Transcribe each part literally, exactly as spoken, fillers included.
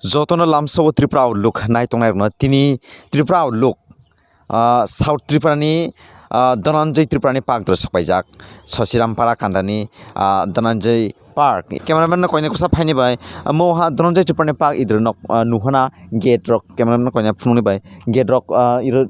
Jotono lamsao Tripura Outlook nai tongnai rokno tini Tripura Outlook, ah, South Tripura ni, ah, Dhananjay Tripura ni park dro sakpaijak Sasiram Para Kanda ni, ah, Dhananjay Park. Cameraman no koina kusa phaini bai, ah, mo ha Dhananjay Tripura ni park idro nok, ah, nuhana gate rok cameraman no koina phunukni bai gate rok, ah, iro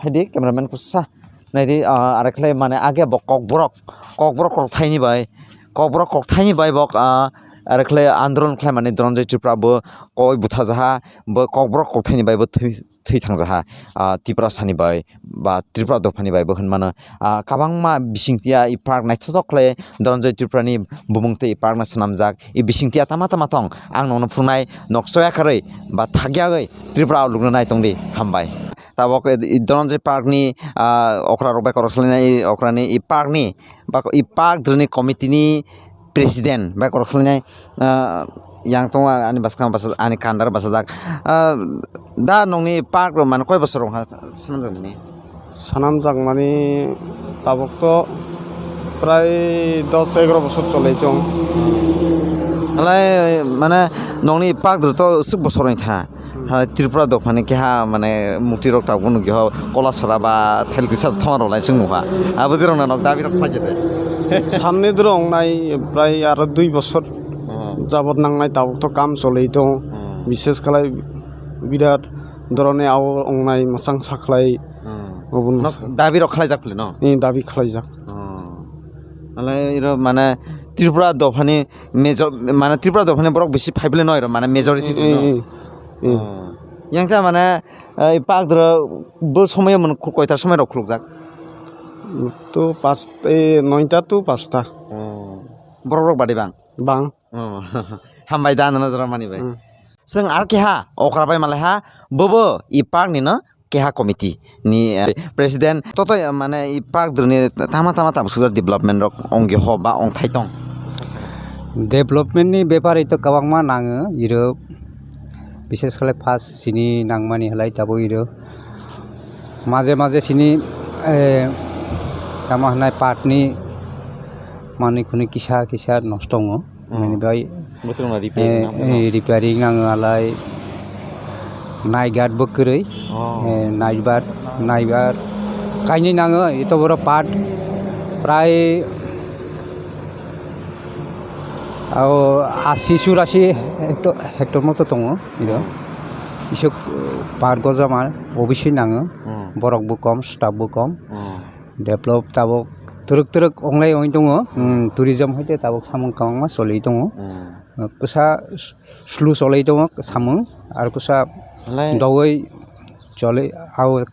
phaidi cameraman kusa. Naidi, ah, arekhle mane age bo kokborok, kokborok kok thaini bai, kokborok kok thaini bai bok, ah, arekhle andolon khlai mani Dhananjay Tripura bo koi butha jaha, bo kokborok kok thaini bai bo thwi, thwi thang jaha, ah, Tiprasa ni bai ba Tripura dopha ni bai bo hwn mano. Ah, kabangma bising tia i park naithothok khlai Dhananjay Tripura ni bumung tei i park no swnamjak. I bising tia tama tama thong ang nokno phunai noksoya karwi ba thakya gwi Tripura Outlook no nai tongdi. Hambai. Tabok, eh, i Dhananjay Park ni, ah, okra rok bai korok swlainai, i okra ni, i park ni, bak-, i park drini committee ni president bai korok swlainai, ah, yang tongo ani bwskang basa, ani kandar bwsajak. Ah, da nokni park rok mane koi bosor wngkha swnamjakmani? Swnamjakmani tabok to prai dos egaro bosor cholai tong. Alai mane nokni park rok to swk bosor wngkha. Ha, Tripura dophani keha, mane, murti rok tabuk nukjaha, Kolasora ba Thailkisa thoma rok lai chwng nukha. Abo dirok na nok dabi rok khlai jete. Samne dirok nai prai aro dui bosor Oh. jabot nangnai tabuk to kam cholwi tongo. Hmm. Bishes khlai birat doroni abo wngnai mwchang sakhlai. Hmm. Obo no Nok sa- dabi rok khlaijak phile no? Ni dabi khlaijak. Oh. Alai iro mane Tripura dophani major, mane Tripura dophani borok bisi phai bile no iro, mane majority Eh, no. eh, eh. Oh. Yang ta mane, eh, i park dro bo somoyo mun khu-, koita somoi rok khulukjak? To pas, eh, noita to pasta. Oh. Borok rok badi bang? Bang. Oh. Hambai da nana jora mani bai. Hmm. Chwng ar keha okra bai malai ha, bobo i park ni no keha committee ni, eh, president. Toto, eh, mane i park dro ni tama tama tabuk sujak development rok ongyo ho ba ongthai tong? Development ni bepar ito kwbangma nango iro, bishes khlai first sini nangmani halai tabuk iro maje maje sini, eh, tama hwnai part ni manwi khwnwi kisa kisa nosto wngo. Hmm. Mani bai, Butrung no repairing eh, nang eh, repairing nango alai night guard bo kwrwi. Oh. Eh, night guard, night guard kainwi nango, ito boro part prai ao asi churasi hecto-, hector moto tongo iro. Hmm. Isok, eh, part gojama obviously nango. Hmm. Borok bo kom, staff bo kom. Hmm. Develop tabuk twrwk twrwk onglai oi tongo. Hmm, tourism hai te tabuk samung kwbangma choli tongo. Hmm. Kwsa s-, slow choli tongo samung, ar kwsa Halai dogoi choli, au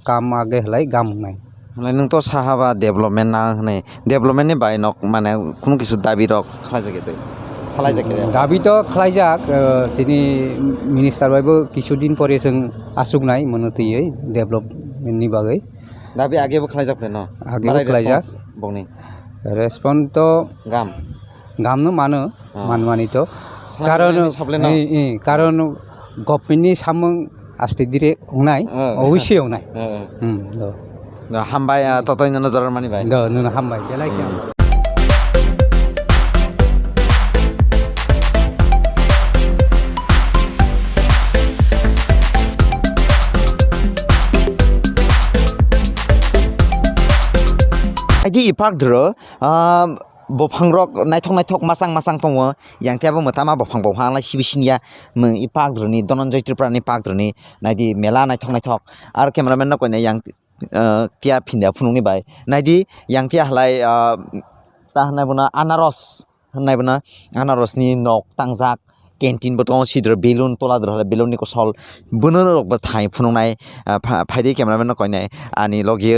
kam age halai gam wngnai. Halai nwng to saha ba development na hwnwi, development ni bai nok mane kunu kisu dabi rok khlai jagwi twi, salai jagwi twi. Dabi to khlaijak, eh, chini minister bai bo kisu din pore chwng achuknai mono twiwi development ni bagwi. Dabi age bo khlaijak phai no? Age bo Barai khlaijak. Response bokni? Response to Gam? Gam no mano, Oh. manmani to. Saha Karon, ni saple no? Eh, eh, karon government ni samung aste dire ongnai, Oh. obviously ongnai. Oh. Hmm, do. Do, hambai, ah, totoi no nojor mani bai. Do, nono hambai, belai khe Hmm. hambai. Aidi i park dro, ah, bophangrok naithok naithok machang machang tongo. Yang tei abo mwtama bophang bophang lai sibi siniya. Mwng i park droni, Dhananjay Tripura ni park droni. Naidi mela naithok naithok. Aro cameraman no koinai yang, ah, tia phinda phunukni bai. Naidi yang tia halai, ah, ta hwnai bono anaros. Hwnwi bono anarosni nok tangjak, canteen bo tongo, sidro balloon tola dro hwlai balloon ni kosol, bono rok bo thai phunuknai, ah, pha-, phaidi cameraman no koinai ani logi.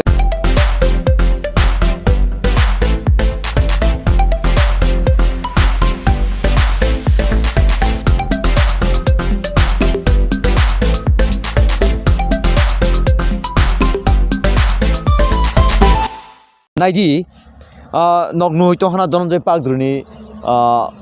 Naidi, ah, nok nugwi tongkhana Dhananjay Park droni, ah,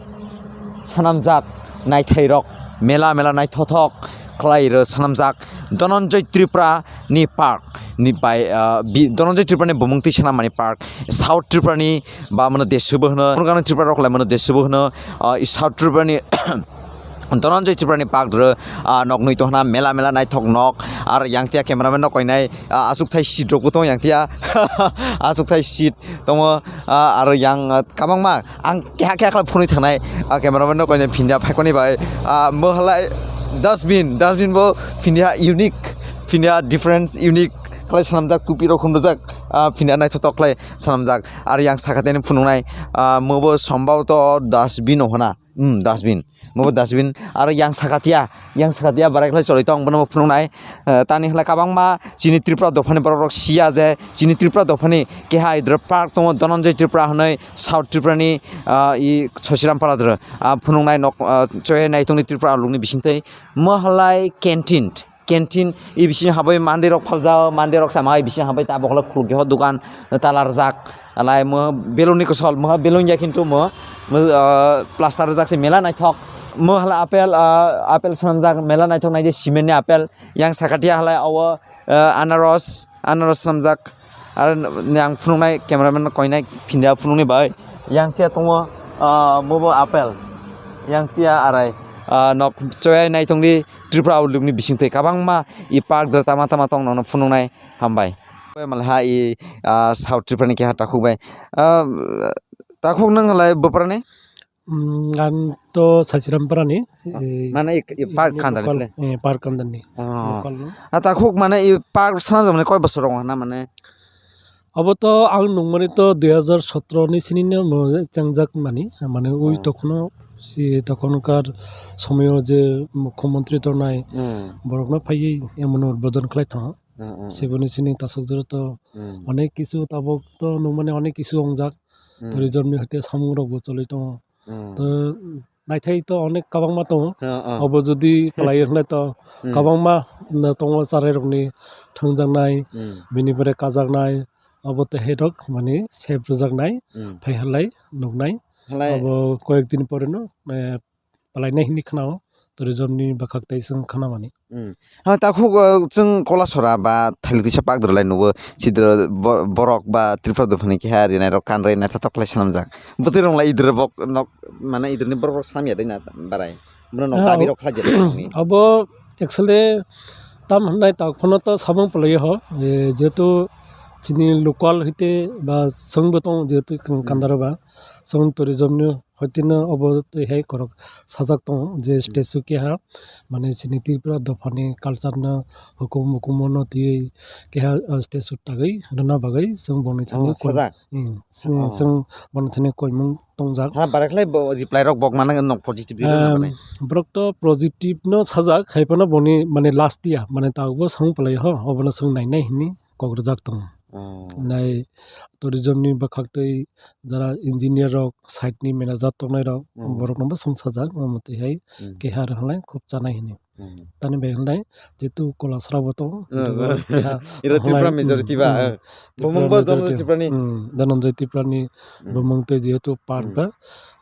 swnamjak naithairok, mela mela naithothok khlai rw swnamjak Dhananjay Tripura ni park ni bai, ah, bi-, Dhananjay Tripura ni bumung twi swnam mani park, South Tripura ni ba mano Desubo hwno, Tripura rok lai mano Desubo hwno, ah, i South Tripura ni Dhananjay Tripura ni park dro, ah, nok nwi tongna mela mela naithok nok, ar yang tia cameraman no koinai, ah, asuk thai seat rok bo tong yang tia, asuk thai seat tongo, ah, aro yang, ah, kabangma ang keha keha khlai phunui thangnai, ah, cameraman no koinai phinda phaikoni bai, ah, mo halai dustbin, dustbin bo phinda unique, phinda difference unique khlai sanamjak, kupi rok khum rwjak, ah, phinda naithotok khlai sanamjak, ar yang sakha teni phunuknai, ah, mo bo sombhoboto dustbin no hona. Hmm, dustbin. Mo bo dustbin. Aro yang sakatia, yang sakatia barai khlai choli tong, bono bo phunuknai. Eh, tani hwnlai kabangma chini Tripura dophani borok rok siya je, chini Tripura dophani keha idro park tongo, Dhananjay Tripura hwnwi, South Tripura ni, ah, i Sosiram Para dro. Ah, phunuknai nok, ah, choya naitongni Tripura lukni bisingtwi. Mo halai canteen. Canteen, i bising habai mandirok phaljao, mandirok sama i bising habai tabok khulukjak dukan, talarjak, alai mo beluni kosol, mo belun ya kintu mo, mo, ah, plaster rijak se mela naithok. Mo hala apple, ah, apple swnamjak mela naithok naidi cement ni apple, yang sakatia halai owo, ah, anaros, anaros swnamjak. Aro n-, ang phunuknai cameraman no koinai phinda phunukni bai. Yang tia tongo, ah, mobo apple. Yang tia arai, ah, nok choya naitongdi Tripura ulukni bisingtwi kabangma i park dro tama tama tong nono phunuknai hambai. Malha i, ah, South Tripura ni keha takhuk bai. Ah, takhuk nang halai bwprani? Mm, ang to Sasiram Parani, eh, Mane i, i park ini kandani lokal, kle? Eh, park kandani. Oh. Lokal no. Ah, takhuk mane i park sanajak mane koi bosor wngo na mane? Abo to ang nungmani to dui hajar sotro ni sini no mo chengjak mani, mane ui Oh. tokhono si tokhonkar somoyo je mukhyamantri tongnai Hmm. borokno phaiwi emon udbodon khlai tongo. Hmm, hmm, hmm. Siboni sini tasuk jora to Hmm. onek kisu tabuk to nungmani onek kisu wngjak. Hmm. Tourism ni hoite samung rok bo choli tongo. Hmm. To naithai to onek kabangma tongo. Ah, ah. Obo jodi palai hwnle to Hmm. kabangma no tongo charai rokni thangjaknai, Hmm. bini pore kajaknai, obo to hai rok mani save rwjaknai, Hmm. phai halai nuknai. Halai Obo koyek din pore no, eh, palainai hwnwi khnao, tourism ni bwkhak tei chwng khnamani. Hmm. Ha, takhuk, uh, chwng Kolasora ba Thailik tisa park dwrwlai nugo, sidro bo-, borok ba Tripura dophani keha rinai rok kanrwi naithotok khlai swnamjak. Bwtwi rwng lai idro bok nok, mane idroni borok rok swnam ya dai na barai. Bono nok Ah, dabi rok khlai ya dai nokni. Abo actually tam hwnai tak phono to samung pwlai ho, eh, jehetu chini local hite ba chwngbo tong jehetu Hmm. kandaro ba chwng tourism ni Hoitino obo twi hai khorok sajak tongo je Hmm. statue keha, mane chini Tripura dophani culture no hukumu hukumu no twiwi keha, ah, statue tagwi rwna bagwi chwng boni thani Oh, koi-, sajak? Hmm, chwng, Oh. chwng boni thani koimung tongjak. Ha, barakhlai bo reply rok bok mana nok positive di rwna Em, bagwi. Borok to positive no sajak, hai phano boni mane last ya, mane tabukbo swng pwlai ho, obono chwng nainai hwnwi kok rwjak tongo. Oh. Nai tourism ni bwkhak twi jara engineer rok, site ni manager tongnai rok, Hmm. borok no bo swng sajak, omo twi hai Hmm. keha rw hwnlai khub chanai hwnwi. Hmm. Tani bai hwnlai jehetu Kolasra bo tongo, Hmm. keha Iro hwnlai, Tripura hmm, majority ba, hmm. eh. Tripura Bumung bo majority. Dhananjay Tripura ni. Hmm. Dhananjay Tripura ni Hmm. bumung twi jehetu park Hmm. ba,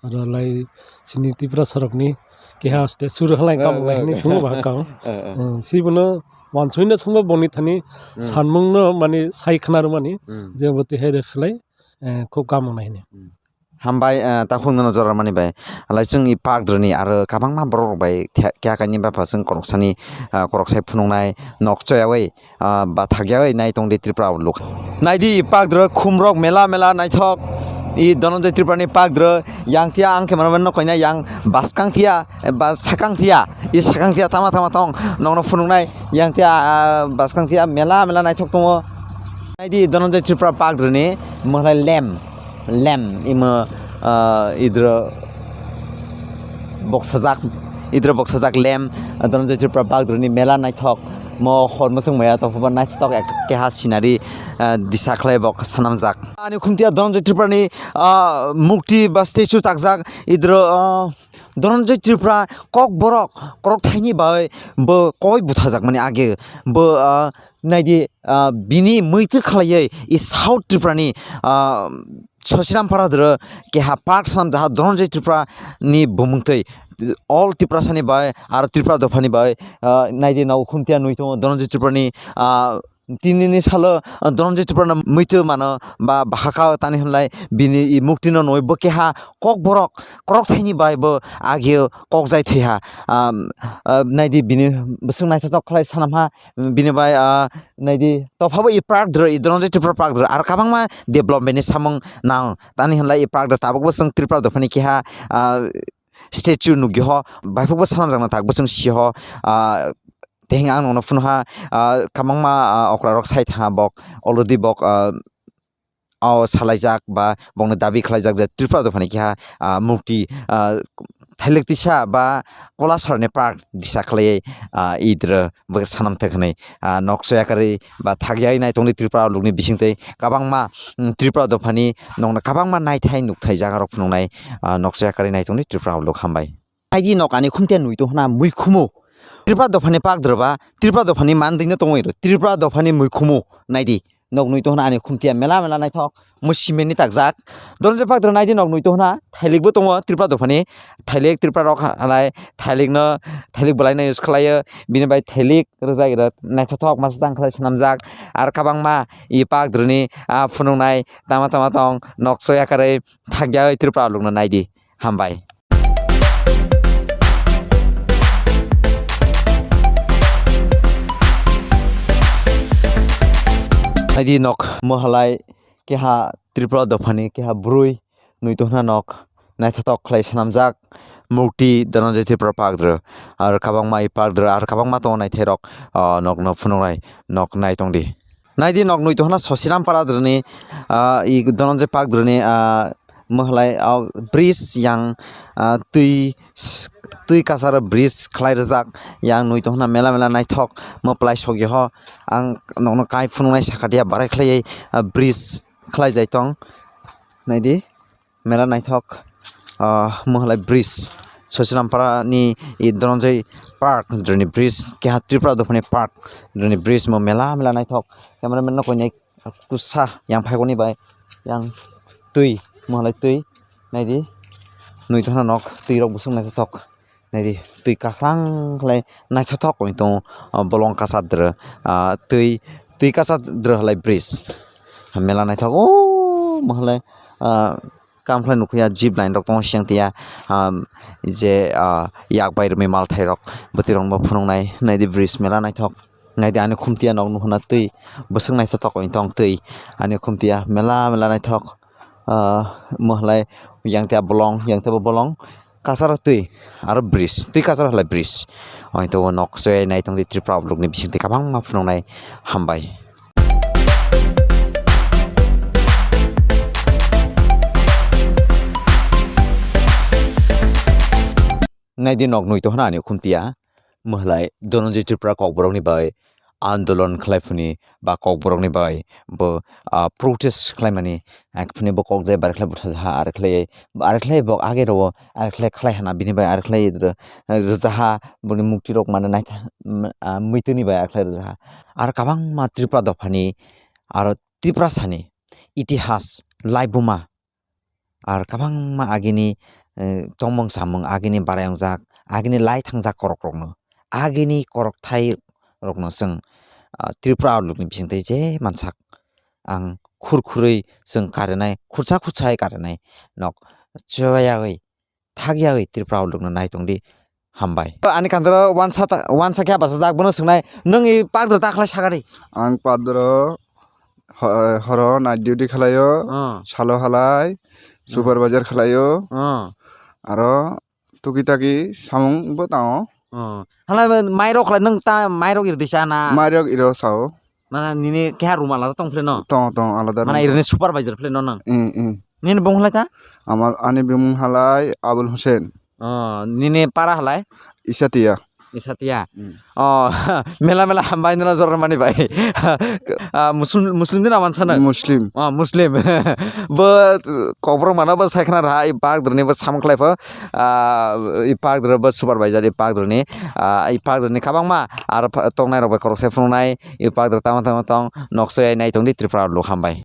aro lai chini Tripura sorok ni keha statue rw hwnlai Hmm, kamung hmm. Hwnwi swngo ba kang. Hmm, hmm. Hmm, si bono Wansuino swngba boni thani Hmm. sanmungno mani sai khna rwmani Hmm. je bo tihai rwkhlai, eh, khub kamung nai hwnwi. Hmm. Hambai, eh, takhuk nono jora mani bai. Lai chwng i park droni aro kabangma borok rok bai thia-, kya kaini bapha chwng korok sani, ah, korok sai phunuknai nok choyawi, ah, ba thakyawi nai tongdi Tripura luk. Naidi park dro khumrok mela mela naithok. I Dhananjay Tripura ni park dro yang thia ang khe mano mano koina yang baskang thia. Ba sakang thia, i sakang thia tama tama tong, nokno phunuknai, yang thia, ah, baskang thia, mela mela naithok tongo. Naidi Dhananjay Tripura park rwni mwnai lem, lem, imo, ah, idro boksajak, idro boksajak lem, Dhananjay Tripura park rwni mela naithok, mo hor mwswng maya tongkha ba naithotok ek keha scenery, ah, disa khlai bok sanamjak. Ani khumtia Dhananjay Tripura ni, ah, mukti ba statue takjak, idro, ah, Dhananjay Tripura kokborok, korok thaini bai bo koi buthajakmani age bo, ah, naidi, ah, bini muitu khlaiwi i South Tripura ni, ah, Sosiram Para dro keha park sanam jaha Dhananjay Tripura ni bumung twi all Tiprasa ni bai aro Tripura dopha ni bai, ah, naidi nao khumtia nui tongo Dhananjay Tripura ni, ah, Tinini salo, ah, Dhananjay Tripura no muitu mano ba bahaka tani hwnlai bini i mukti no nui bo keha kokborok, korokthai ni bai bo agio kokjai thwiha. Am, ah, naidi bini bwswk naithotok khlai sanamha, bini bai, ah, naidi tophabo i park dro, i Dhananjay Tripura park dro, aro kabangma development ni samung nang. Tani hwnlai i park dro tabukbo chwng Tripura dophani keha, ah, statue nukgiho, baiphukbo sanamjakna tak bwswng siho, ah, teheng ang nono phunukha, ah, kabangma, ah, okrarok sai tha bok, already bok, ah, o salaijak ba bokni dabi khlaijak je Tripura dophani keha, ah, mukti, ah, thailik tisa ba Kolasarni park disa khlaiwi, ah, idro bo sanam thek hwnwi, ah, nok soya karwi ba thakya nai tongdi Tripura lukni bisingtwi kabangma, mm, Tripura dophani nokno kabangma naithai nukthai jagarok phunuknai, ah, nok soya karwi nai tongdi Tripura luk hambai. Naidi nok ani khumtia nui tongkhna muikhumu. Tripura dophani park droba, Tripura dophani mandwino tongwi rw, Tripura dophani muikhumu. Naidi, nok nui tongkhna ani khumtia mela mela naithok, mo cement ni takjak. Dhananjay park dro naidi nok nui tongkhna, thailik bo tongo Tripura dophani, thailik Tripura rok halai, thailik no, thailik belai no use khlaio, bini bai thailik rwjak rw naithothok masa tang khlai swnamjak. Ar kabangma i park droni, ah, phunuknai tama tama tong, nok soya karwi thakya Tripura lukno naidi. Hambai. Naidi nok mohalai keha Tripura dophani keha brwi nui tongkhna nok naithothok khlai swnamjak mukti Dhananjay Tripura park dro. Ar kabangma i park dro, ar kabangma tongo naithai rok, ah, nokno phunuknai nok nai tongdi. Naidi nok nui tongkhna Sosiram para droni, ah, i Dhananjay park droni, ah, mohalai, ah, bridge yang, ah, twi s-, twi kasaro bridge khlai rwjak yang nui tongkhna mela mela naithok mo plai sogwi ho ang nokno kai phunuknai sakha dia barai khlaiwi, ah, bridge khlai jai tong naidi. Mela naithok, ah, mohalai bridge. Sosiram para ni i Dhananjay park droni bridge, keha Tripura dophani park droni bridge mo mela mela naithok. Cameraman no koinai kusa yang phaikoni bai yang twi mohalai twi naidi nui tongkhna nok twi rok bwswk naithothok. Naidi twi kakrang khlai naithothok wng tongo, ah, bolong kasa dro, ah, twi, twi kasa dro halai bridge. Mela naithok o mohalai, ah, kam khlai nukhuya zip line rok tongo siyang tiya, ah, je, ah, yak bai rwmwi malthai rok bwtwi rok no phunuknai naidi bridge mela naithok. Naidi ani khumtiya nok nuhuna twi bwswk naithothok wng tong twi ani khumtiya mela mela naithok. Ah, mohalai yang tiya bolong, yang tiya bo bolong. Kasaro twi, aro bridge, twi kasaro halai bridge. Oito o nok se nai tongdi Tripura lukni bisingtwi kabangma phunuknai hambai. Naidi nok nui tongkhna ani khumtiya, mohalai Dhananjay Tripura kokborokni bai andolon khlai phuni ba kokborokni bai bo, ah, protest khlaimani, ah, phuni bo kok jai bar khlai butha jaha ar khlai, ar khlai bo age ro ar khlai khlai hana bini bai ar khlai rw-, rwjaha boni mukti rok mane naitha, mm, ah, muituni bai ar khlai rwjaha. Ar kabangma Tripura dophani aro Tripura sani itihas laibuma ar kabangma agini, eh, tongmung samung agini barai wngjak, agini lai thangjak korok rokno, agini korokthai rokno chwng, ah, Tripura lukni bisingtwi je mansak ang khur khurwi chwng karinai, khursa khursa hai karinai nok choyawi thakyawi Tripura lukno nai tongdi. Hambai. Ani kandoro wansa ta, wansa khe bachajak, bono swngnai, "Nwng i padro ta khlai sakari?" Ang padro ho-, horo night duty khlaio, Ah. Salo halai, Hmm. Supervisor khlaio, Ah. Aro tuki taki samung bo tango. Ah. Halai mairok khlai nwng ta mairok irdisa na? Mairok iro sao. Mana nini keha room alada tong phileno? Tong, tong, alada room. Mana irini supervisor phileno nwng? Eh, eh. Nini bung halai ta? Amar, ani bung halai Abul Hussein. Oh, nini para halai? Isatia. Isatia. Hmm. Oh, mela mela hambai nuna jormani bai. Ah, Muslim, Muslim din aman sana? Muslim. Oh, Muslim. Bo kokborok mana bo saikna raha i pak droni bo samung khlai pho. Ah, i pak dro bo supervisor i pak droni. Ah, i pak droni kabangma ar tongnai rok bai korok sai phunuknai. I pak dro tamo tamo tong nokso ai nai tongdi Tripura luk hambai.